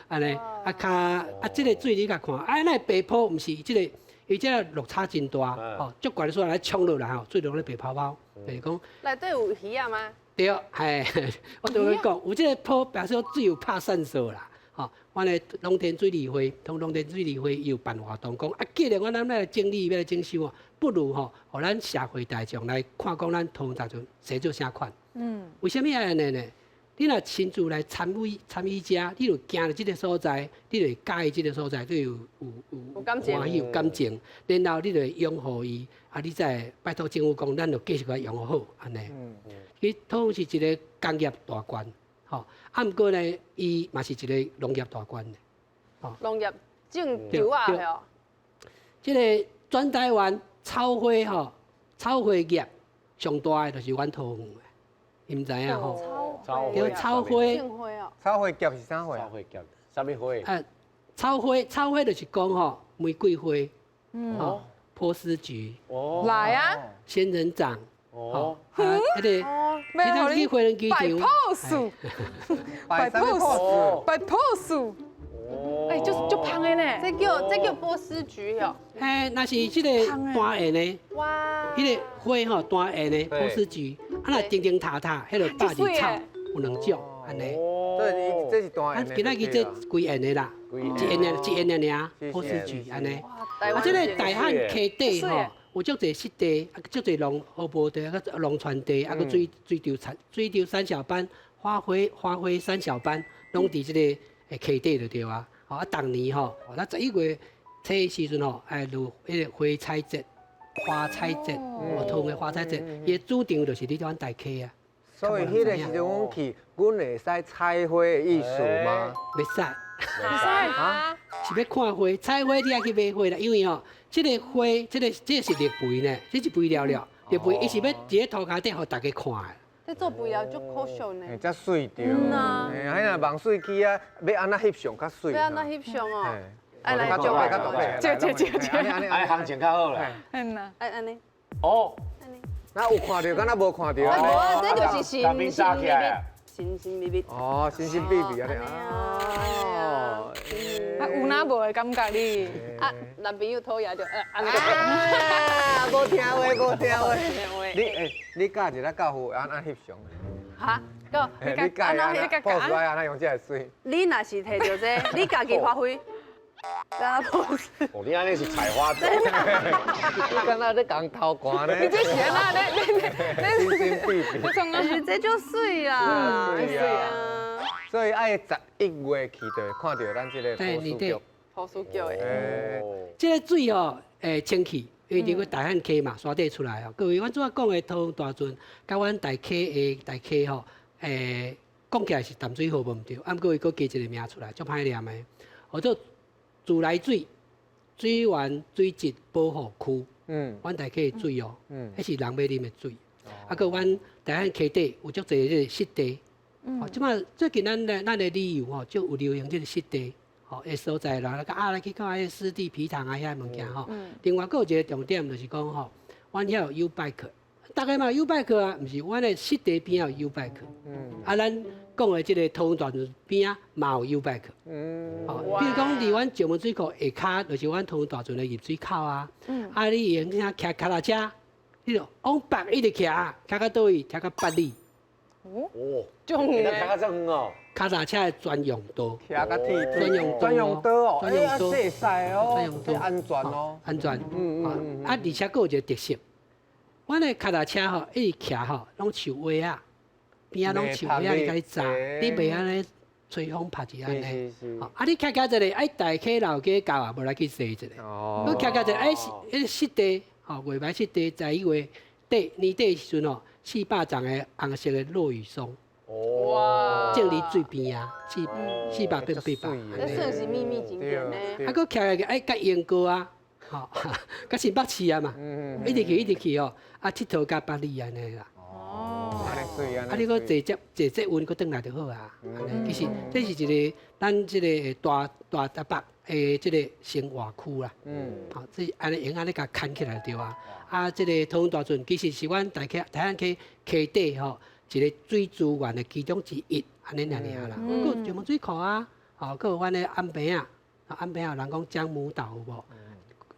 按呢，啊較啊，這個水你共看，啊，那白波毋是這個，伊這個落差真大，吼，足懸的所在來衝落來吼，水攏咧白泡泡，就是講。內底有魚仔嗎？對，嘿，我拄欲講，有這個波表示水有拍散射啦，吼，阮的農田水利會，同農田水利會伊有辦活動，講啊，既然阮咱來整理，欲來整修哦，不如吼，予咱社會大眾來看講咱桃園大圳生做啥款。嗯。為啥物愛按呢呢？你若親自來參與參與遮，你就行入這個所在，你就會佮意這個所在，你有有歡喜有感情，然後你就會擁護伊，啊，你再拜託政府講，咱就繼續共伊養好，按呢。伊桃園是一個工業大縣，吼，啊，毋過呢，伊嘛是一個農業大縣。吼，農業種稻仔哦。這個全台灣草花吼，草花業上大的就是阮桃園的，你毋知影吼？草草花，草花業是啥花？草花業，啥物花？啊，草花，草花就是講吼，玫瑰花，吼，波斯菊，哦，來啊，仙人掌，哦，啊，彼個，其他去花蓮機場，擺 pose，擺 pose，擺 pose，哎，就是足芳的呢，這叫波斯菊哦。嘿，若是這個單葉的，哇，彼個花吼單葉的波斯菊，啊，若釘釘塔塔，彼個百日草。有兩種，按呢。這這是單葉的。今仔日這規葉的啦，一葉爾一葉爾爾，波斯菊按呢。啊，這個大漢溪底吼，有足濟濕地，啊，足濟農湖泊地，啊，農田地，啊，閣水水稻產水稻三小班，花卉花卉三小班，攏佇這個溪底就對啊。吼啊，逐年吼，咱11月初的時陣吼，愛落彼個花彩節、花彩節，桃園的花彩節，伊的主場就是佇阮大溪啊。所以彼個時陣，阮去，阮會使採花的意思嗎？袂使，袂使啊！是欲看花，採花你愛去買花啦，因為吼，這個花，這個這個是綠肥呢，這是肥料了，綠肥伊是欲佇咧塗跤底，予大家看的。這做肥料足可惜呢。欸，才媠著。嗯啊。嘿，彼若望水起啊，欲按怎翕相較媠。欲按怎翕相哦？來來，這這這這，按呢行情較好啦。嗯啊，按按呢。哦。那有看著，敢若無看著。無啊，這就是神神秘秘，神神秘秘。哦，神神秘秘按呢。哦。啊，有哪無的感覺哩？啊，男朋友討厭就按呢。啊，無聽話，無聽話。你欸，你教一下教父按怎翕相？哈？教你教按怎 pose 按怎用這個媠？你若是提著這個，你家己發揮。哦，你按呢是採花者，你敢若咧共偷看呢？你這是按怎咧咧咧？神神秘秘。這足媠啦，媠啊！所以愛11月去就會看著咱這個波斯菊。波斯菊的。這個水吼會清氣，因為經過大漢溪嘛，山底出來哦。各位，阮拄仔講的桃園大圳，佮阮大溪的大溪吼，講起來是淡水河無毋對，啊，毋過伊閣加一個名出來，足歹念的，號做自來水，水源水質保護區，嗯，阮大溪的水哦，嗯，彼是人欲啉的水，啊，閣阮大漢溪底有足濟這個濕地，哦，這擺最近咱的咱的旅遊吼，就有流行這個濕地，吼，的所在啦，啊來去看彼個濕地埤塘啊遐物件吼。另外，閣有一個重點就是講吼，阮遐有 YouBike，逐家嘛有 YouBike 啊，毋是阮的濕地邊仔有 YouBike，嗯，啊，咱講的這個桃園大圳邊仔嘛有 YouBike，嗯，哦，比如講佇阮石門水庫下跤，就是阮桃園大圳的入水口啊，嗯，啊，你會用啥騎腳踏車，你就往北一直騎，騎到佗位？騎到八里。哦，足遠，騎到遮遠哦。腳踏車的專用道，騎到鐵專用專用道哦，專用道，細細哦，這安全哦，安全，嗯嗯，啊，而且閣有一個特色，阮的腳踏車吼，一直騎吼，攏樹尾仔。边仔攏樹仔咧共你紮，你袂按呢吹風拍一按呢。啊，你徛徛一个，哎，大溪老街到啊，無來去踅一下。你徛徛一个，哎，彼个濕地，吼，月眉濕地，在11月底年底時陣吼，400叢的紅色的落羽松。哇！種佇水邊啊，四百變800。這算是秘密景點呢。啊，閣徛個哎，佮莺歌啊，吼，佮新北市啊嘛，一直去一直去哦，啊，𨑨迌佮百里按呢啦。哦，按呢媠按呢。啊，你閣坐捷坐捷運閣轉來就好啊。按呢，其實這是一個咱這個大大台北的這個生活區啦。好，這按呢用按呢共牽起來對啊。啊，這個桃園大圳其實是阮大溪大漢溪溪底吼。一個水資源的其中之一，按呢爾爾啦。閣有石門水庫啊，吼，閣有阮的安平仔，安平仔人講薑母島有無？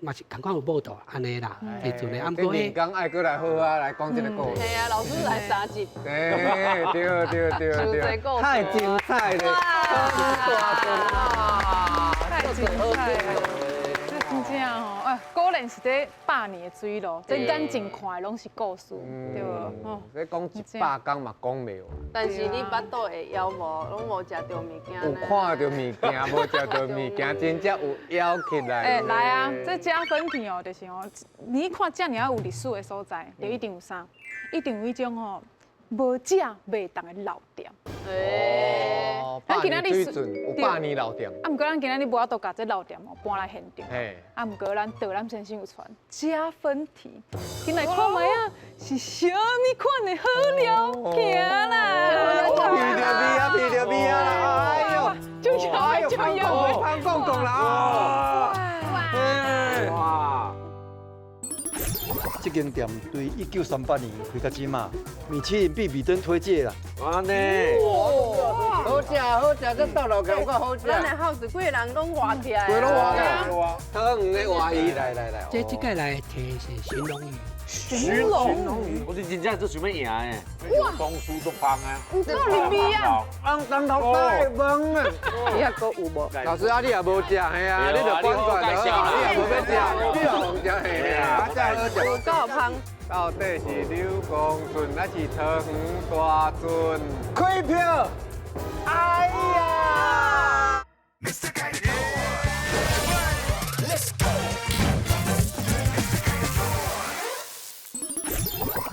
嘛是仝款有報道按呢啦，這陣的。啊，毋過彼工愛閣來好啊，來講這個故事。係啊，老師來三集。對對對對對，太精彩了！太精彩了！這真正吼，哎，果然是這百年的水路，這眼睛看的攏是故事，對無？哦，這講100工嘛講袂完。但是你腹肚會枵無？攏無食著物件。有看著物件，無食著物件，真正有枵起來。欸，來啊！這加分題哦，就是哦，你看這爾有歷史的所在，就一定有啥？一定有彼種吼，無食袂當的老店。哦，咱今仔日有百年老店。啊，毋過咱今仔日無法度共這老店哦搬來現場。啊，毋過咱導覽先生有傳加分題，緊來看覓啊，是啥物款的好料？行啦！鼻著味啊，鼻著味啊！哎呦，就要就要，潘公公啦！哇！這間店對1938年開到這馬，米其林必比登推介啦。按呢，好食好食，這倒落去有夠好食。咱的好是規個人攏活起來。規攏活起來。桃園的活魚，來來來。這這擺來提是鱘龍魚。鱘龍魚，我是真正做想欲贏的。哇，公司足芳啊。有夠入味啊！红当头大饭啊！你还阁有無？老師啊，你也無食，嘿啊，你就管管就好，你也無欲食，你也無食，嘿啊，啊，好食。有夠芳。到底是柳公圳還是桃園大圳？開票！哎呀！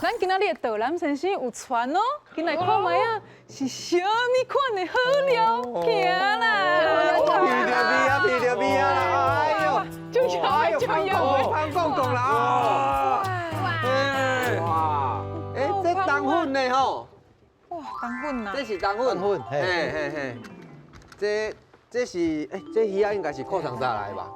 咱今仔日的導覽先生有傳哦，緊來看覓啊，是啥物款的好料？行啦！鼻著味啊，鼻著味啊！哎呦，就要就要，潘公公啦！哇！哎，這冬粉呢吼？哇，冬粉啊！這是冬粉，粉，嘿嘿嘿。這是哎，這魚仔應該是庫藏炸來的吧？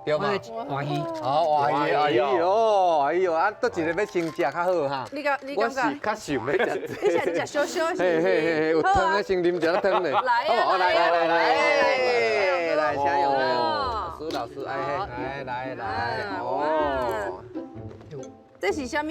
對嗎？活魚。哦，活魚，哎呦，哎呦，啊，佗一个欲先食較好哈。你感你感覺？我是較想欲食。你先食小小是？嘿嘿嘿，有湯的先啉一下湯咧。來啊來來來來來，請用。老師老師，哎來來來，哦。這是啥物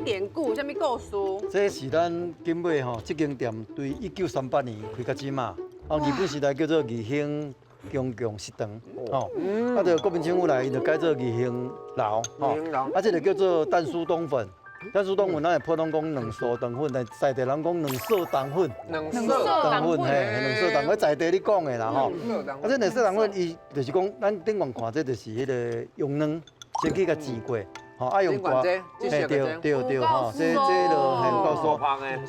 典故？啥物故事？這是咱景尾吼，這間店對1938年開到這馬，哦，日本時代叫做義興公共食堂，吼，啊，就國民政府來，伊就改做義興樓，吼，啊，這個叫做蛋酥冬粉，蛋酥冬粉，咱會普通講卵酥腸粉，但在地人講卵素腸粉，卵素腸粉，嘿，卵素腸粉，在地咧講的啦，吼，啊，這卵素腸粉，伊就是講，咱頂懸看這就是彼个用卵先去共煎過。吼，啊用大，嘿對對對吼，這這就很夠酥。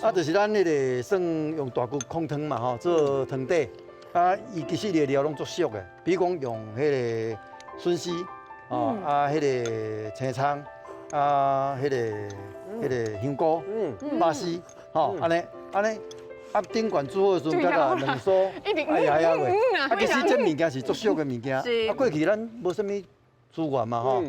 啊，就是咱彼个算用大骨控湯嘛吼，做湯底。啊，伊其實伊的料攏足俗的，比如講用彼个筍絲，哦，啊，彼个青蔥，啊，彼个彼个香菇，肉絲，吼，按呢按呢，啊，頂懸煮好的時陣，佮共卵酥，哎呀呀喂，啊，其實這物件是足俗的物件，啊，過去咱無啥物資源嘛吼，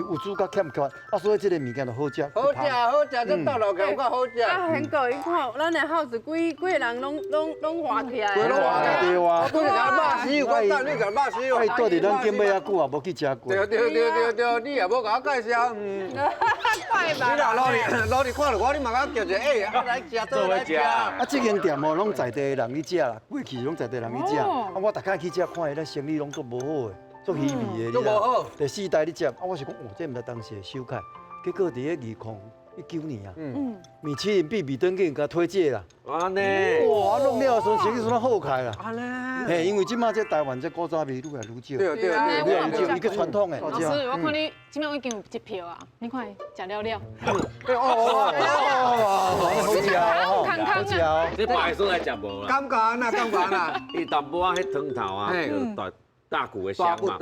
有煮較欠缺，啊，所以這个物件就好食。好食好食，這倒落去有夠好食。啊，很够，你看，咱的好子規個人攏攏攏活起來。規攏活起來。對啊。我食肉絲，我等你食肉絲。啊，伊住佇咱景尾遐久啊，無去食過。對對對對對，你也無共我介紹，嗯。快吧。你若路裡路裡看著我，你嘛共我叫一下，欸，啊來食，做來食。啊，這間店吼，攏在地人去食啦，過去攏在地人去食。啊，我逐擺去遮看伊咧生意攏足無好的。足稀微的，足無好。第四代咧食，啊，我是講，哦，這毋知當時的手法，結果佇咧19年啊，米其林必比登已经共推介啦。按呢，哇，弄了的时阵，生意算好起啦。按呢，嘿，因为这马这台湾这古早味愈来愈少，对对对，愈来愈少，伊个传统的。老师，我看你这摆已经有一票啊，你看食了了。哦哦哦，好食哦，好食哦。你别个所在食无啦？感觉啊，感觉啊。伊淡薄仔彼汤头啊，大大骨的香嘛，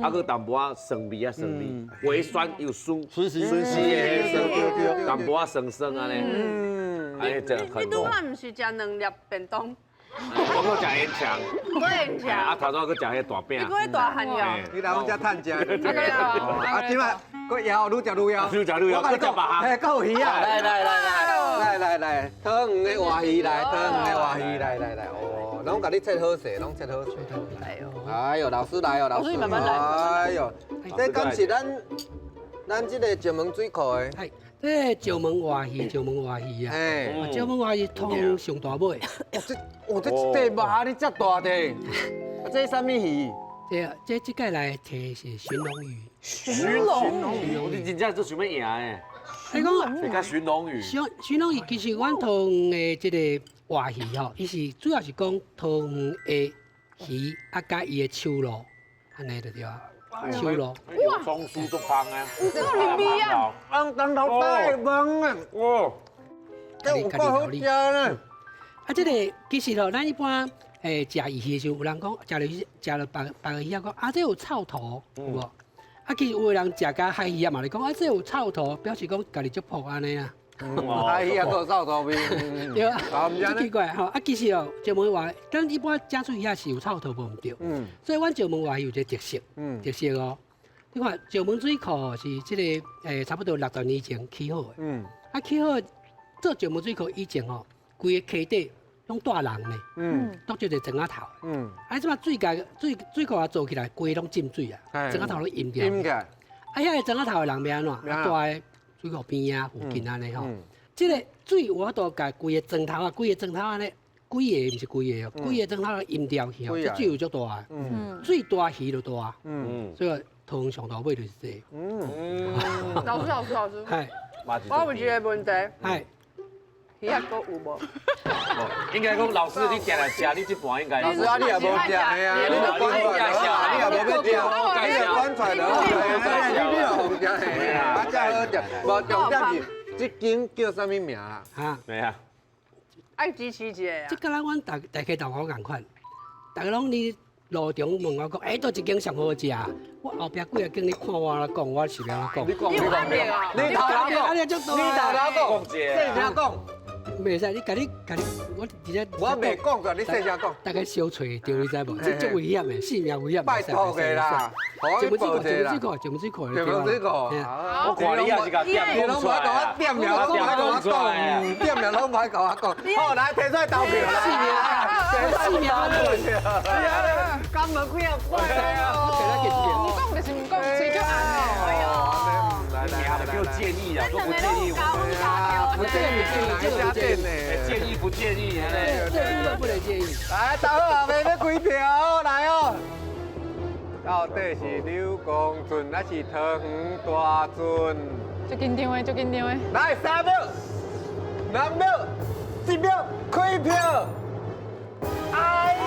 啊，阁淡薄仔酸味啊，酸味，微酸又酸，酸酸酸的，淡薄仔酸酸按呢。哎，这很。你拄仔毋是食两粒便当？我阁食烟肠。阁烟肠。啊，头拄阁食彼大饼。你阁咧大汉哟。你来阮遮趁食。啊，这摆阁枵，愈食愈枵。愈食愈枵。我食别项。嘿，阁有鱼啊！来来来来来来，桃园的活鱼来，桃园的活鱼来来来，哦，拢共你切好势，拢切好势。哎呦，老师来哦，老师慢慢来。哎呦，这敢是咱这个石门水库的？这石门活鱼，石门活鱼啊！石门活鱼通上大尾。这，哦，这一块肉呢遮大块，啊，这啥物鱼？这这届来提是鲟龙鱼。鲟龙鱼，你真正做想欲赢的？你讲，这叫鲟龙鱼。鲟龙鱼其实阮桃园的这个活鱼吼，伊是主要是讲桃园的鱼啊，佮伊的秋鲈，按呢就对啊。秋鲈，哇，葱酥足香啊！够味啊！当头大饭啊！哇，这有够好食呢！啊，这个其实吼，咱一般食鱼的时阵，有人讲食落去食落别别个鱼仔讲啊，这有臭头，有无？啊，其实有的人食甲海鱼仔嘛，咧讲啊，这有臭头，表示讲家己足朴按呢啦。海鱼仔阁有臭头味，对啊，足奇怪吼！啊，其实哦，石门活，咱一般食水鱼仔是有臭头无毋对，所以阮石门活鱼有一个特色，特色哦。你看石门水库是这个差不多60年前起好的，啊起好做石门水库以前哦，规个溪底拢住人呢，都叫做庄仔头，啊这马水界水水库啊做起来，规个拢浸水啊，庄仔头拢淹掉，啊遐个庄仔头的人欲按怎？住佇水库边啊，附近按呢吼，这个水有法度共规个庄头啊，规个庄头按呢，规个毋是规个哦，规个庄头淹掉去哦，这水有足大，水大鱼就大，所以桃园上大尾就是这个。老师老师老师，我有一个问题，鱼仔阁有无？应该讲老师你定来食，你这盘应该。老师啊，你也无食的啊，你就管出来，你也无欲食，你就管出来就好。你也无食的，啊，这好食。无重点是，这间叫啥物名啦？哈，没啊。爱支持一下。这个咱阮大大家头我仝款，逐家拢你路中问我讲，欸，佗一间上好食？我后壁几个间你看我咧讲，我是欲按怎讲？你讲，你讲，你头头讲，你头头讲，细声讲。袂使，你共你共你，我直接我袂讲过，你细声讲。大概小揣著，你知无？这足危险的，性命危险。拜托的啦，石门水库，石门水库，石门水库，石门水库。我看你也是共点你拢无共我点了，拢无共我讲，点了拢无共我讲。好，来提出来投票啦。性命，性命。肛门开啊，快啊！毋讲就是毋讲，嘴就硬。哎呦，来来来，叫建议啊，都不建议我。不建议，建议，建议，建议不建议？这部分不能建议。来，大好后面欲开票来哦。到底是柳公圳还是桃园大圳？足紧张的，足紧张的。来，3秒、2秒、1秒，开票。哎呀！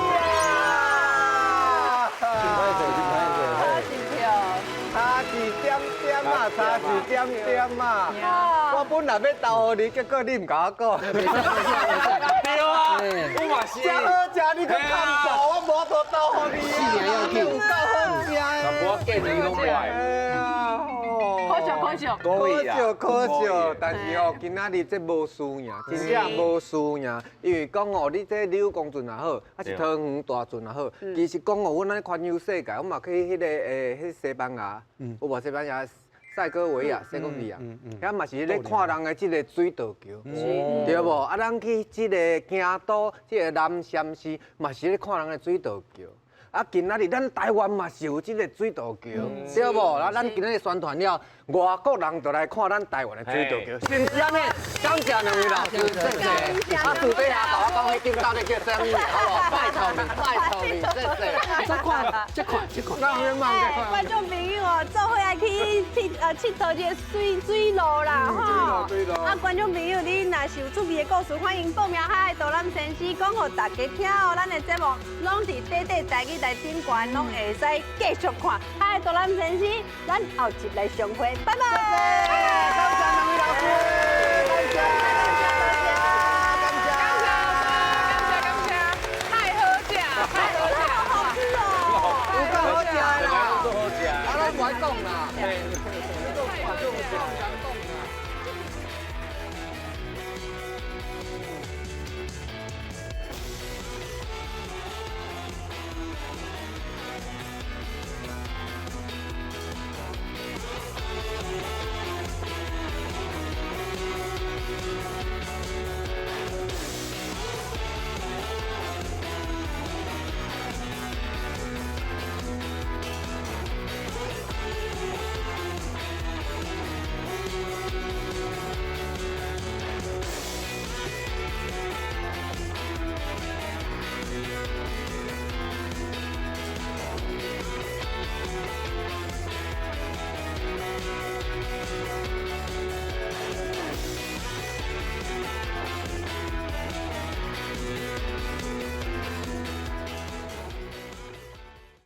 真歹势，真歹势。差一点点啊，差一点点啊。我本来欲投予你，结果你毋共我讲。对啊，我嘛是。这好食，你阁看到，我无法度投予你啊。有够好食的。我建议拢歹。可惜可惜。可惜可惜，但是哦，今仔日这无输赢，真正无输赢。因为讲哦，你这柳公圳也好，还是桃园大圳也好，其实讲哦，阮按呢环游世界，阮嘛去彼个彼西班牙，有无西班牙？塞戈维亚、塞戈维亚，遐嘛是咧看人的这个水道桥，对无？啊，咱去这个京都、这个南禅寺，嘛是咧看人的水道桥。啊，今仔日咱台湾嘛是有这个水道桥，对无？啊，咱今仔日宣传了，外国人就来看咱台湾的水道桥，是毋是按呢？感谢两位老师，谢谢。啊，私底下共我讲，彼间到底叫啥物？好无？拜托你，拜托你，谢谢。再看，再看，再看。观众朋友哦，做伙来去𨑨迌这个水水路啦，吼。啊，观众朋友，你若是有趣味的故事，欢迎报名海导览先生讲予大家听哦。咱的节目攏伫短短台语台顶悬，攏会使继续看。海导览先生，咱后集来相会，拜拜。感谢两位老师，感谢，感谢，感谢，感谢，太好食，太好食，好好吃哦，有够好食啦，好食，啊，咱不爱讲啦。太好食。